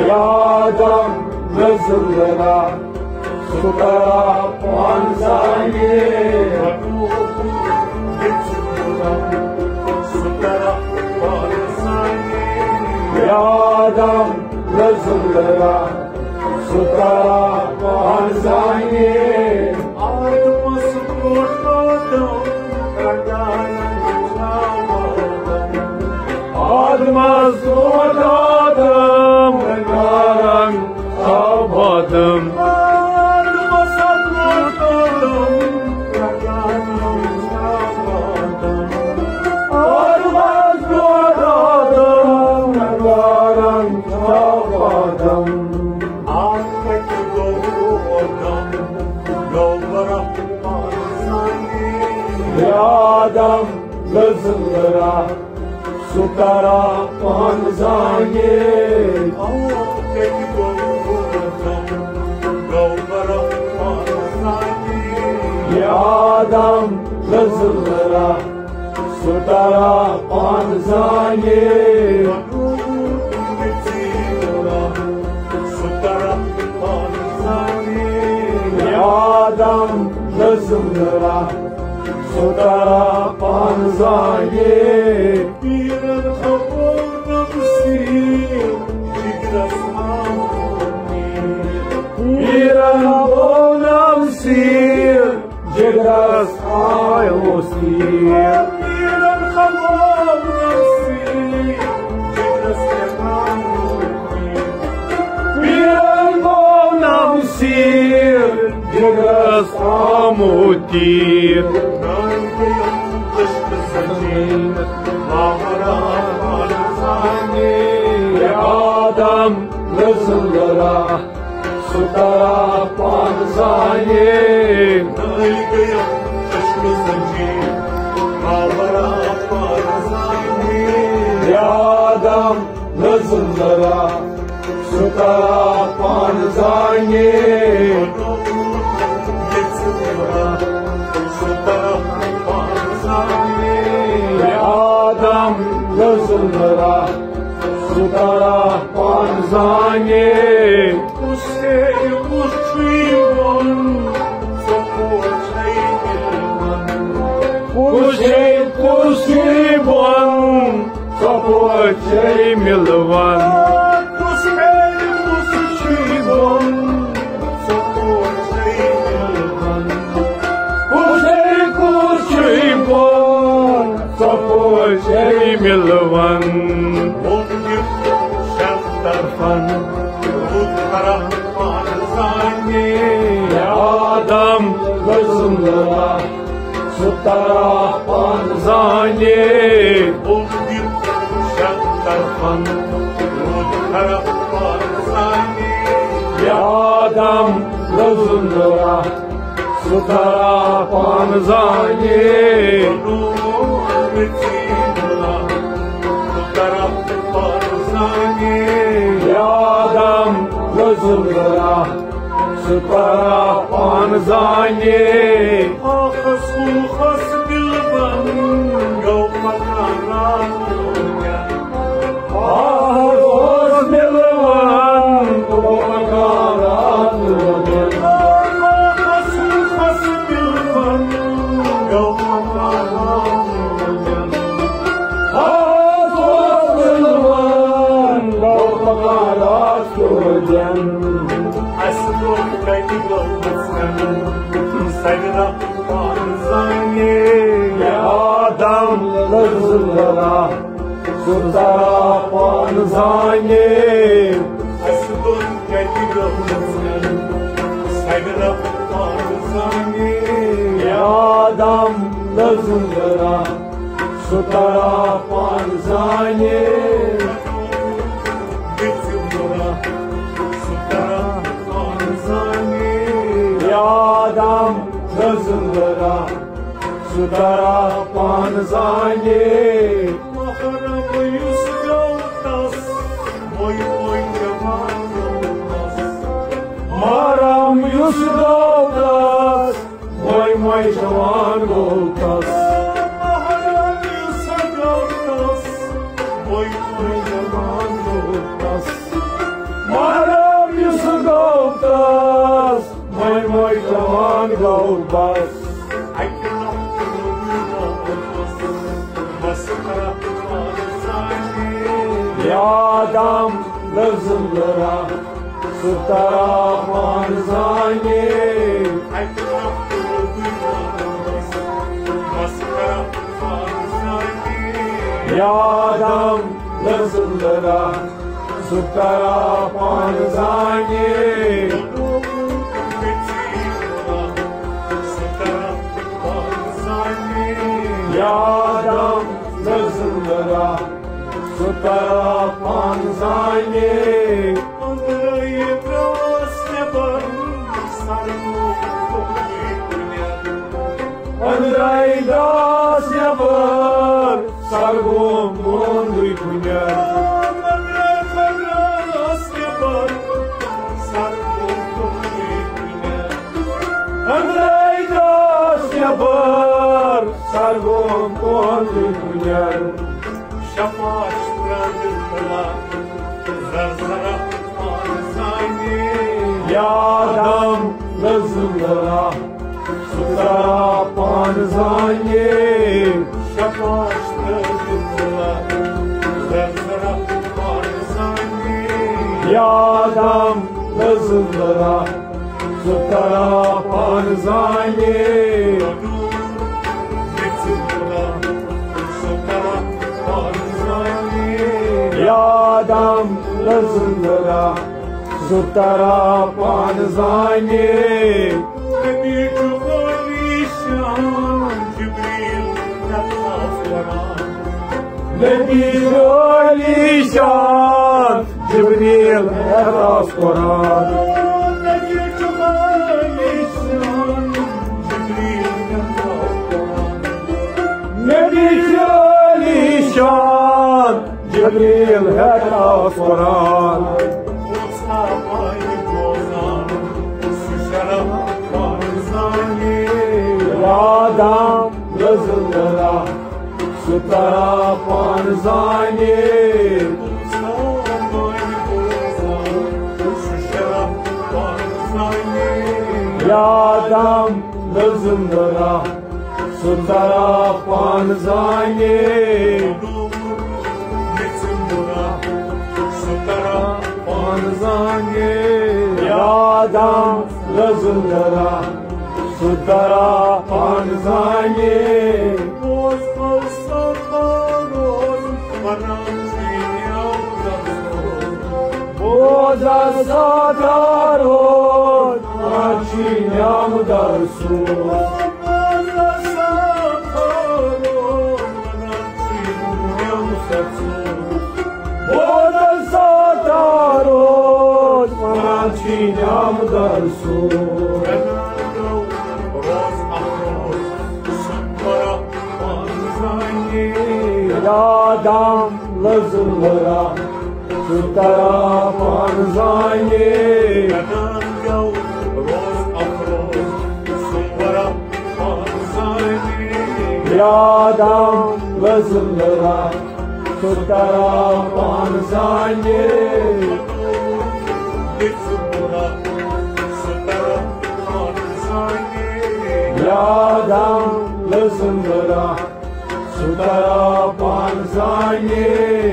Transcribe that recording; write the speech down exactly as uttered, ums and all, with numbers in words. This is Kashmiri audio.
یادم نزلرا سترا پانزانی. یادم نزلرا سترا پانزانی. آدمس برونٛٹھ آدم، رٹان چھا وادم. آدمس برونٛٹھ آدم، رٹان چھا وادم. آدمس برونٛٹھ آدم، رٹان چھا وادم. آدمس برونٛٹھ آدم، رٹان چھا وادم. آدم نزلرا سترا پانزانی. آدم نزلرا سترا پانزانی. آدم نزلرا سترا پانزانی. پیرن خبر نفسی جگرس آموتی. پیرن خبر نفسی جگرس آموتی. پیرن خبر نفسی جگرس آموتی. پیرن خبر نفسی جگرس آموتی. آدم نزلرا سترا پانزانی. آدم نزلرا سترا پانزانی. آدم نزلرا سترا پانزانی. کُس ہے کُس چھُے بۄن، ژۄپور چھے مِلوان. کُس ہے کُس چھُے بۄن، ژۄپور چھے مِلوان. کُس ہے کُس چھُے بۄن، ژۄپور چھے مِلوان. کُس ہے کُس چھُے بۄن، ژۄپور چھے مِلوان. بۄن دِتھ شٮ۪ن طرفن روٗد خراب پانہٕ زانہِ. آدم رسول اللہ سترا پانہٕ زانہِ. بۄن دِتھ شٮ۪ن طرفن روٗد خراب پانہٕ زانہِ. آدم رسول اللہ سترا پانہٕ زانہِ. آدم رسول اللہ سترا پانہٕ زانہِ. آخس اوس دِلبن گوٚو پکان راتھ. آخس اوس دِلبن گوٚو پکان راتھ. آخس اوس دِلبن گوٚو پکان راتھ. آخس اوس دِلبن گوٚو پکان راتھ. اَسہِ کوٚر کَتہِ گوٚمُت سَجدٕ پانہٕ زانہِ. آدم رسول اللہ سترا پانہٕ زانہِ. اَسہِ کوٚر کَتہِ گوٚمُت سَجدٕ پانہٕ زانہِ. آدم رسول اللہ سترا پانہٕ زانہِ. آدم رسول اللہ سترا پانہٕ زانہِ. محرم یُس گوٚو تس، وۄنۍ وۄنۍ جوان گوٚو تس. محرم یُس گوٚو تس، وۄنۍ وۄنۍ جوان گوٚو تس. محرم یُس گوٚو تس، یادم لٔزٕم لٔرا، سُہ ترا پانہٕ زانہِ۔ یادم لٔزٕم لٔرا، سُہ ترا پانہٕ زانہِ۔ یادم لٔزٕم لٔرا، سُہ ترا پانہٕ زانہِ۔ أنٛدرَے درٛاس نٮ۪بر، سر گوٚو توٚنٛدُے کُنٮ۪ر۔ أنٛدرَے درٛاس نٮ۪بر، سر گوٚو توٚنٛدُے کُنٮ۪ر۔ أنٛدرَے درٛاس نٮ۪بر، سر گوٚو توٚنٛدُے کُنٮ۪ر۔ أنٛدرَے درٛاس نٮ۪بر، سر گوٚو توٚنٛدُے کُنٮ۪ر۔ شفاش ترٛنٛڈ تُلا، زرزرہ پانہٕ زانہِ۔ یادم لٔزٕم لٔرا، سُہ ترا پانہٕ زانہِ۔ شفاش ترٛنٛڈ تُلا، زرزرہ پانہٕ زانہِ۔ یادم لٔزٕم لٔرا، سُہ ترا پانہٕ زانہِ۔ یادم لٔزٕم لٔرا، سُہ ترا پانہٕ زانہِ۔ نبی چھُ عٲلی شان، جبریل ہٮ۪تھ آس قرآن۔ نبی چھُ عٲلی شان، جبریل ہٮ۪تھ آس قرآن۔ نبی چھُ عٲلی شان، جبریل ہٮ۪تھ آس قرآن۔ نبی چھُ عٲلی شان، جبریل ہٮ۪تھ آس قرآن۔ اوس آبائی بوزان، سُہ شرف پانہٕ زانہِ۔ یادم لٔزٕم لٔرا، سُہ ترا پانہٕ زانہِ۔ یادم لٔزٕم لٔرا، سُہ ترا پانہٕ زانہِ۔ پانہٕ زانہِ۔ یادم لٔزٕم لٔرا، سُہ ترا پانہٕ زانہِ۔ بوز سا تھا روز، ونان چھُ یہِ نیاو درسو۔ بوز سا تھا روز، ونان چھُ یہِ نیاو درسو۔ بوز سا تھا روز، ونان چھُ یہِ نیاو درسو۔ بوز سا تھا روز، ونان چھُ یہِ نیاو درسو۔ یادم لٔزٕم لٔرا، سُہ ترا پانہٕ زانہِ۔ یادم لٔزٕم لٔرا، سُہ ترا پانہٕ زانہِ۔ یادم لٔزٕم لٔرا، سُہ ترا پانہٕ زانہِ۔